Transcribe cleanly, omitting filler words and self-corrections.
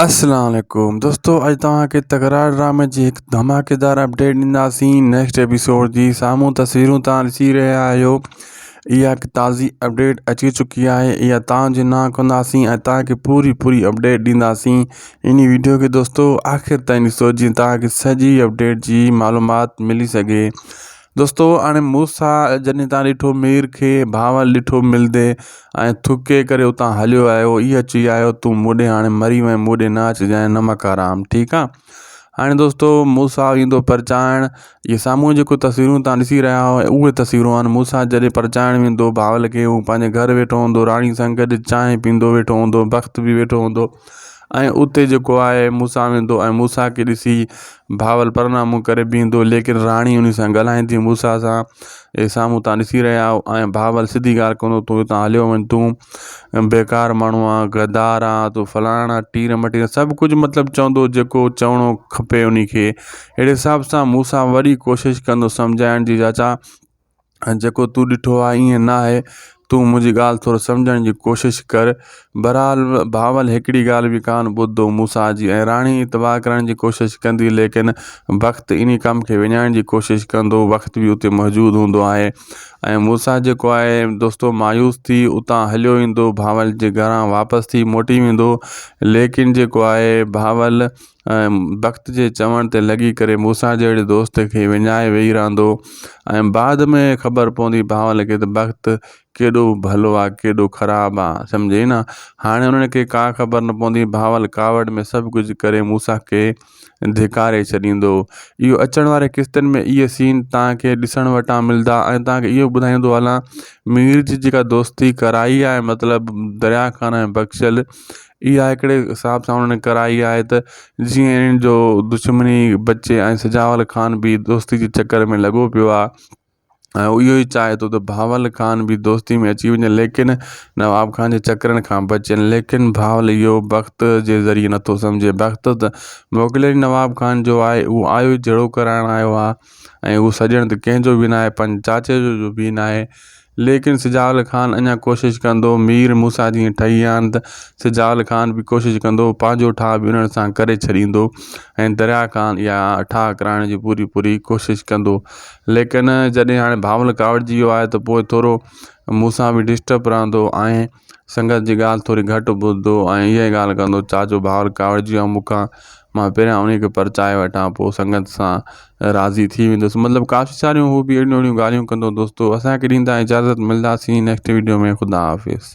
السلام عليڪم دوستو اڄ توهان کي تڪرار ڊرامي جي هڪ ڌماڪيدار اپڊيٽ ڏينداسين نيڪسٽ ايپيسوڊ جي سامهون تصويرون توهان ڏسي رهيا آهيو اها هڪ تازي اپڊيٽ اچي چڪي آهي اها توهان جي نان ڪنداسين ۽ توهان کي پوري پوري اپڊيٽ ڏينداسين ان ويڊيو کي دوستو آخر تائين ڏسو جيئن توهان کي سڄي اپڊيٽ جي معلومات ملي سگهي دوستو هاڻي موسيٰ جڏهن تان ڏٺو مير کي بهاول ڏٺو ملدي ۽ ٿڪي ڪري اتان هليو آيو اها چئي آيو تون مون ڏي هاڻي مري وئين مون ڏي نه اچجانء نمڪ حرام ٺيڪ آ هاڻي دوستو موسيٰ ايندو پرچائڻ اهي سامهون جيڪو تصويرون تان ڏسي رهيا آهيو اهي تصويرون آهن موسيٰ جڏهن پرچائڻ ويندو بهاول کي هو پنهنجي گهر ويٺو هوندو راڻي سان گڏ چانهه پيئندو ويٺو هوندو بخت به ويٺو هوندو ۽ اتي جيڪو آهي موسيٰ ويندو ۽ موسيٰ کي ڏسي بهاول پرنامو ڪري بيهندو ليڪن راڻي ان سان ڳالهائيندي موسيٰ سان اي سامهون تان ڏسي رهيا آهيو ۽ بهاول سڌي ڳالهه ڪندو تون هتان هليو وڃ تون بيڪار ماڻهو آن غدار آن تون فلاڻا ٽير مٽير سڀ ڪجهه مطلب چوندو جيڪو چوڻو کپي ان کي اهڙي حساب سان موسيٰ وڏي ڪوشش ڪندو سمجهائڻ جي چاچا ۽ جيڪو تو ڏٺو آهي ائين نه آهي تون منهنجي ڳالهه ٿورو سمجهڻ جي ڪوشش ڪر بهرحال بهاول هڪڙي ڳالهه به ڪانه ٻڌندو موسيٰ جي ۽ راڻي اتباع ڪرڻ جي ڪوشش ڪندي ليڪن بخت انهي ڪم کي وڃائڻ جي ڪوشش ڪندو وقت به اتي موجود هوندو آهي ۽ موسيٰ جيڪو آهي دوستو مايوس ٿي اتان هليو ايندو بهاول جي گهران واپس ٿي موٽي ويندو ليڪن جيڪو آهي بهاول ۽ بخت جي چوڻ تي لڳي ڪري موسيٰ جهڙي دوست کي وڃائي ويهي رهندو ۽ بعد ۾ خبر پوندي بهاول کي ته بخت ڪيڏو ڀلو آ ڪيڏو خراب آ سمجهي نه هاڻي انهن کي ڪا خبر نه پوندي بهاول ڪاوڙ ۾ سڀ ڪجهه ڪري موسيٰ کي ڌڪاري ڇڏيندو اهو اچڻ واري قسطن ۾ اهي سين توهان کي ڏسڻ وٽان ملدا ۽ توهان کي اهو ٻڌائيندو هلان مير جي جيڪا دوستي ڪرائي آهي مطلب دريا خان ۽ بخشل اها هڪڙي حساب سان انهن ڪرائي آهي ته جيئن انهن جو دشمني بچي ۽ سجاول خان به دوستي جي چڪر ۾ لڳو پيو آهي ۽ اهو ئي چاهي ٿو ته بهاول خان به دوستي ۾ اچي وڃي ليڪن نواب خان جي چڪرن کان بچن ليڪن بهاول اهو بخت جي ذريعي نٿو سمجهي بخت ته موڪليل نواب خان جو آهي اهو آيو جهيڙو ڪرائڻ آيو آهي ۽ اهو سڄڻ ته ڪنهن جو به ناهي پنهنجي چاچي جو به ناهي ليڪن سجاول خان اڃا ڪوشش ڪندو، مير موسيٰ جيئن ٺهي ويا آهن ته سجاول خان به ڪوشش ڪندو، پنهنجو ٺاهه به انهن سان ڪري ڇڏيندو ۽ دريا خان اها ٺاهه ڪرائڻ جي پوري پوري ڪوشش ڪندو. ليڪن جڏهن هاڻي بهاول ڪاوڙجي ويو آهي ته پوء ٿورو مون سان به ڊسٽرب رهندو ۽ سنگت جي ڳالهه ٿوري گهٽ ٻڌندو ۽ اها ئي ڳالهه ڪندو چاچو بهاول ڪاوڙجي ويو آهي مون کان مان پهريان انهي کي پرچائي وٺان پوء سنگت سان راضي ٿي ويندس مطلب ڪافي ساريون هو به اهڙيون اهڙيون ڳالهيون ڪندو دوستو اسان کي ڏيندا اجازت ملداسين نيڪسٽ ويڊيو ۾ خدا حافظ.